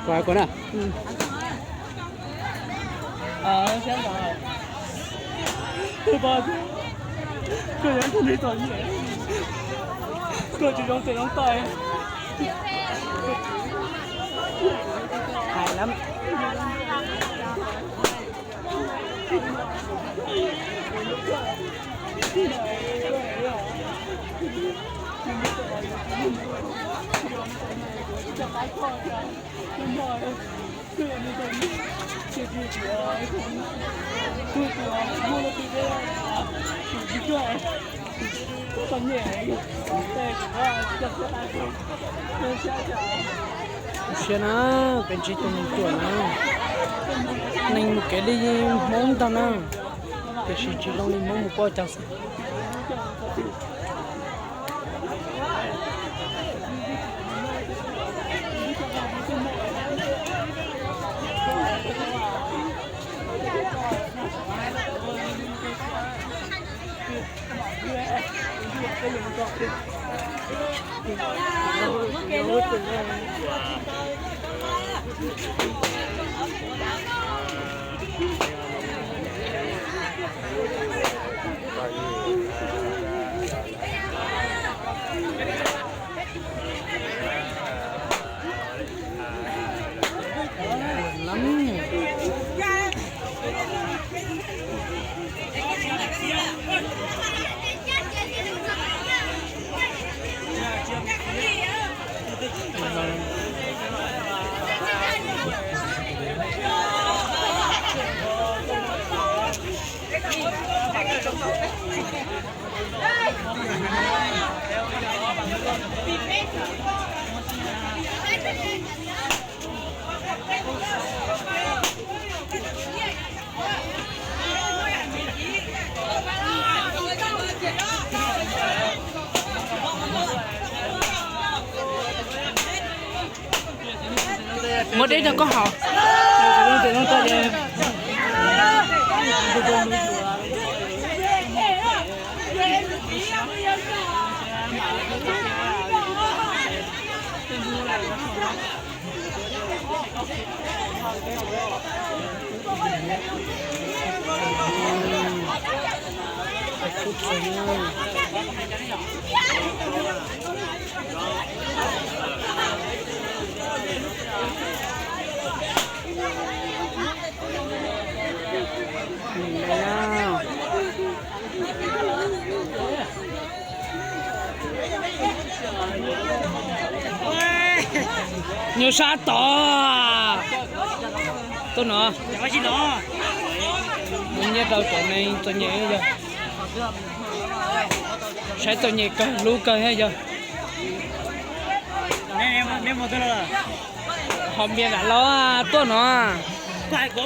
Kuv, kuv na. Koj yuav ntug li txom nyem, koj tsis zoo tes zoo taw. Hais lawm. Siab na, peb ntsib tus neeg ruam na, neeg mus kev li Hmoob ntag na, tiam sis tsis zoo li Hmoob mus poj caug xwb. Muab deb rau koj haus. Nyuag sab tod tuaj no, nyiaj rau cov neeg txom nyem yog, saib txom nyem kawg hlub kawg thiab yog. Hom Npias Vam Laub tuaj no. Koj hais kuv